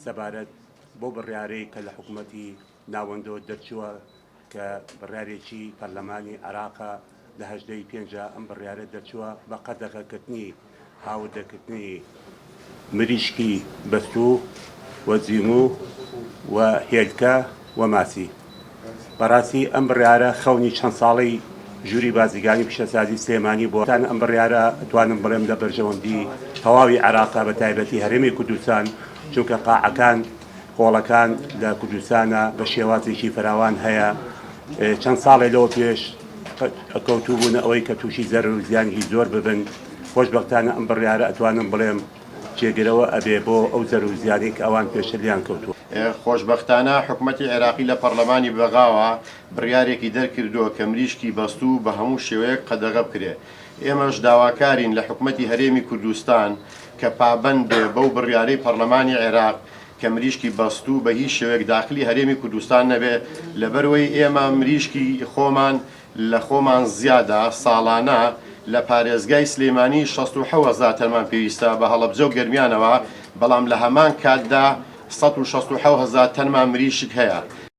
سەبارەت بەو بڕیارەی کە لە حکوومەتی ناوەندەوە دەرچووە کە بڕیارێکی پەرلەمانی عێراقە لە 18 ی پێنجا ئەم بڕیارە دەرچووە بە قەدەغەکردنی هاوردەکردنی مریشکی بەستوو و زیموو و هێلکە و ماسی. بەڕاستی ئەم بڕیارە خەونی چەند ساڵەی ژووری بازرگانی و پیشەسازی سلێمانی بووە. ئەم بڕیارە ئەتوانم بڵێم لە بەرژەوەندی تەواوی عێراقە بە تایبەتی هەرێمی کوردستان، چونکە قاعەکان، هۆڵەکان لە کوردستانە بە شێوازێکی فراوان هەیە. چەند ساڵێ لەوە پێش کەوتووبوونە ئەوەی کە تووشی زەرەر و زیانێکی زۆر ببن. خۆشبەختانە ئەم بڕیارە ئەتوانم بڵێم جێگرەوە ئەبێ بۆ ئەو زەرەر و زیانەی کە ئەوان پێشتر لێیان کەوتووە. خۆشبەختانە حکومەتی عێراقی لە پەڕلەمانی بەغاوە بڕیارێکی دەرکردووە کە مریشکی بەستوو بە هەموو شێوەیەک قەدەغە بکرێ. ئێمەش داواکارین لە حکومەتی هەرێمی کوردستان کە پابەند بێ بەو بڕیارەی پەڕلەمانی عێراق کە مریشکی بەستوو بە هیچ شێوەیەک داخلی هەرێمی کوردستان نەبێ، لەبەروەی ئێمە مریشکی خۆمان لە خۆمان زیادە، ساڵانە لە پارێزگای سلێمانی 67 هەزار تەنمان پێویستە بە هەڵەبجە و گەرمیانەوە، بەڵام لە هەمان کاتدا 167 هەزار تەنمان مریشک هەیە.